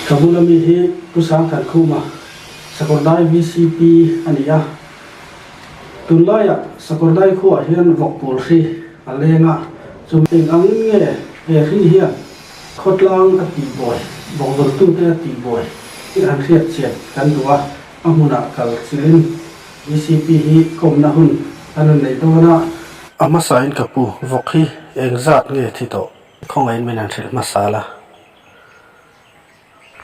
Ka bula mi hi Pu Sangthankhuma, Sakawrdai VCP a ni a. Tunlaiah Sakawrdai khuaah hian vawk pawl hri a leng a, chu eng angin nge he hri hian khawtlang a tihbuai, vawkzawltute a tihbuai tih han hriat chian kan duh a, a hmunah kal chilhin VCP hi kawmna hun an rawn nei dawn a. A hmasain ka pu, vawk hi eng zat nge thi tawh? Khawngaihin min han hrilh hmasa la.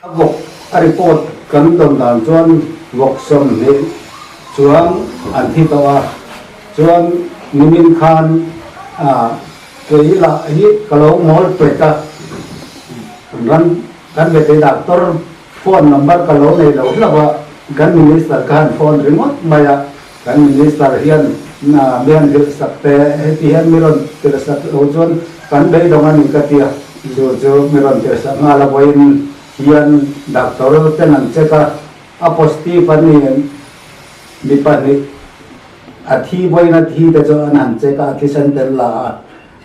A vawk a report kan dawn dan chuan vawk 20 chuan an thi tawh a, chuan nimin khan kei lah hi ka lo ngawl pek a, ran kan vetei doctor phone number ka lo nei lo hlauh a, kan minister kha han phone ringawt mai a, kan minister hian mi han hrilh sak te heti hian mi rawn tirh sak lo chuan kan beidawng a ni ka tia, chu chu mi rawn tirh sak nghal a vawiin hian doctor ten an check a, a positive a ni mi pahnih a thi vawiin a thi te chu an han check a, a thisen tel la a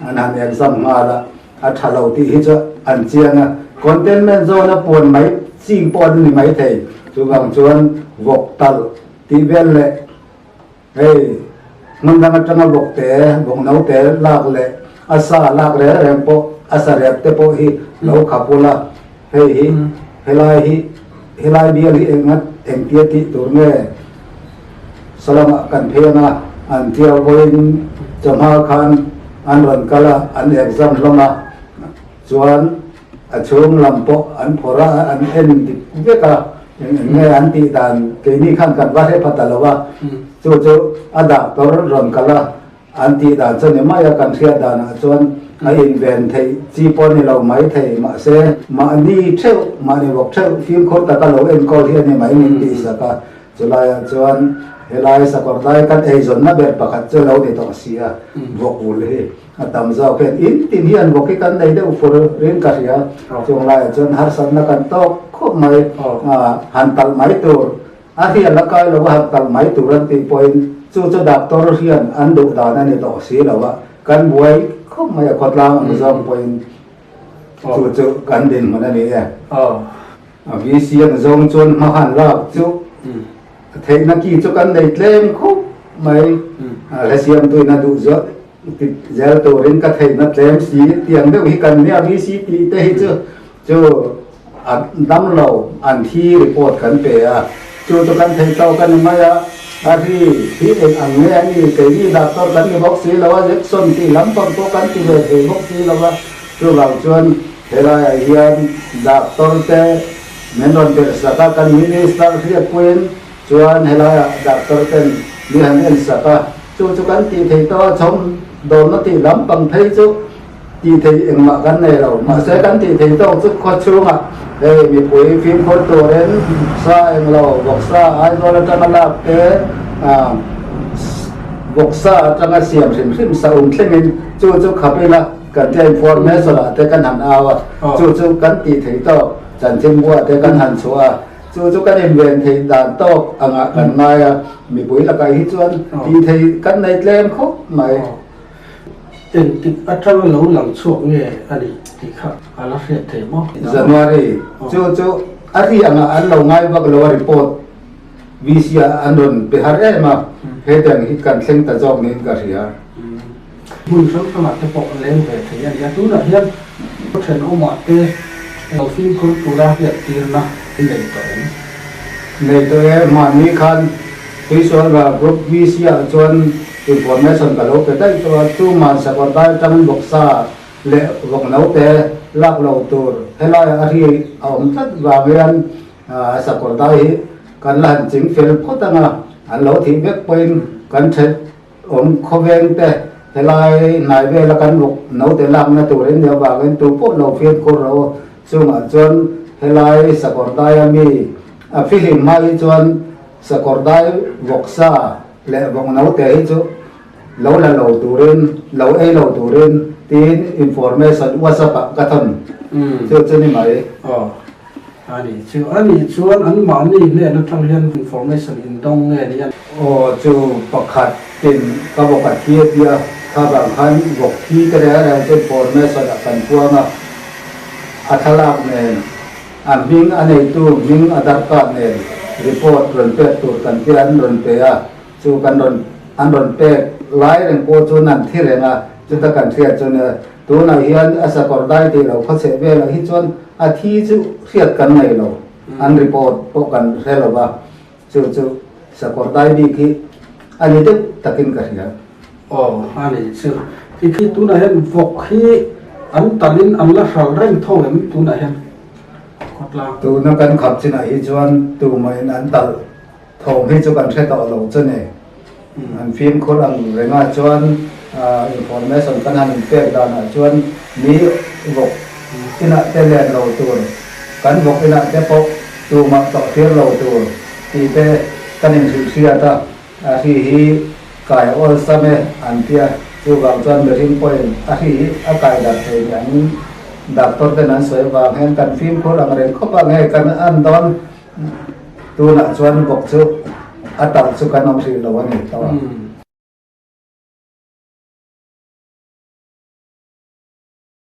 an han exam nghal a, a tha lo tih hi chu an chiang a, containment zone a puan mai ching pawh an ni maithei, chuvang chuan vawk talh Tih vel leh hei hmun dang atanga vawk te, vawk no te lak leh a sa lak reng reng pawh a sa rep te pawh hi lo khap ula, hei hi helai hi helai bial hi enga engtia tih tur nge salamah kan phei anga an tia vawiin chawhma khan an rawn kal a, an exam hlawm a chuan A chhung lam pawh an phawrh a, an en dik vek a, eng eng nge an tih dan keini khan kan va hre pha ta lo a, chu chu a doctor rawn kal a, an tih dan chu ni mai a, kan hriat danah chuan a inven theih chi pawh ni lo mai thei, mahse mahni theuh, mahni vawk theuh fimkhur taka lo enkawl hi a ni mai min tih sak a, chulaiah chuan helai sakawr lai kan eizawnna ber pakhat chu lo ni tawh si a, vawk vul hi. A tam zawk hian in tin hian vawk hi kan nei deuh fur rin ka hria. Chung laiah chuan harsatna kan tawk khawp mai. Han talh mai tur, a hrial a kai lo a han talh mai tur an tih pawhin chu chu doctor hian an duh dan a ni tawh si lo a, kan buai khawp mai a khawtlang ang zawng pawhin chu chu kan dinhmun a ni e. A VC ang zawng chuan hma han lak chu theihna ki chu kan nei tlem khawp mai. Hla siamtuin a duh zawt ti zel turin ka theihna tlem si tiang deuh hi kan nia VC tih te hi chu chu a dam lo an thi report kan pe a chu chu kan thei tawk a ni mai a a ri hi eng ang nge a ni keini doctor kan ni bawk si lo a Jackson tih lampang pawh kan ti ve thei bawk si lo a chuvang chuan helaiah hian doctor te min rawn tirh sak a kan minister hriatpuiin Chuan helaiah doctor ten mi han en sak a, chu chu kan tih theih tawh a, chhawm dawnna tih lampang phei chu tih theih engmah kan nei lo. Mahse kan tih theih tawk chu khaw chhungah hei mipui fimkhur turin sa englo vawksa Aizawl atanga lak te vawksa atanga siam hrim hrim sa um thlengin chu chu khap ila kan tia information ah te kan han au a, chu chu kan tih theih tawk chanchinbuah te kan han chhuah a. Chu chu kan inven theih dan tawk angah kan ngai a, mipui lakah hi chuan tih theih kan nei tlem khawp mai. Engtik atanga lo lang chhuak nge a nih tih kha a la hriat thei maw? January, Chu chu a ri angah an lo ngai vak lo a report VC ah an rawn pe har em a, hetiang hi kan thleng ta zawk niin ka hria. Hmun hrang hrangah te pawh leng ve thei a ni a, tunah hian thenawmah te lo fimkhur tura hriattirna i nei tawh em? Nei tawh e, mahni khan Tuisual ral group VC ah chuan information ka lo pe daih tawh a, chuman sakawr dai atangin vawksa leh vawk note lak lo tur helaiah a ri a awm tlat vang hian sakawr dai hi kan la han ching fel phawt ang a, an lo thih vek pawhin kan then Awm khawveng te helai hnai vela kan vawk naute lakna tur in nih avangin tu pawh lo fimkhur ro chungah chuan helai sakawr daia mi a fihlim hma hi chuan sakawr dai vawksa leh vawk naute hi chu lo la lo turin lo ei lo turin tiin information whatsapp ah ka thawn chu chu ni mai. A ni chu, a nih chuan an mahni hnen atang hian information in dawng nge ni a? Aw chu pakhat tin ka vawk a thi a tia, kha vang khan vawk thi te reng reng chu information ah kan puang a, a thlalak nen A hming a neitu hming Aadhaar card nen report rawn pek tur kan tia an rawn pe a, chu kan rawn an rawn pek lai reng pawh chuan an thi reng a, chuta kan hriat chu nia tunah hian a sakawr dai tih lo khaw chheh velah hi chuan a thi chu hriat kan nei lo, an report pawh kan hre lo va, chu chu sakawr dai bik hi a ni deuh takin ka hria. Aw a ni chu i khi tunah hian vawk hi an talin an la hral reng tho em tunah hian khawtlang. Tuna kan khap chinah hi chuan tumahin an talh thawm hi chu kan hre tawh lo chu ni. An fimkhur ang rengah chuan information kan han inpek danah chuan mi vawk inah te len lo tur, kan vawk inah te pawh tumah tawhtir lo tur tih te kan inhrilhhriat a. A hri hi kai awlsam e an ti a, chuvang chuan mihring pawhin a hri hi a kai darh thei ni angin doctor ten an sawi avang hian kan fimkhur ang reng khawp a, nge kan an dawn tunah chuan vawk chu a talh chu kan awm hrih lo a ni tawh a.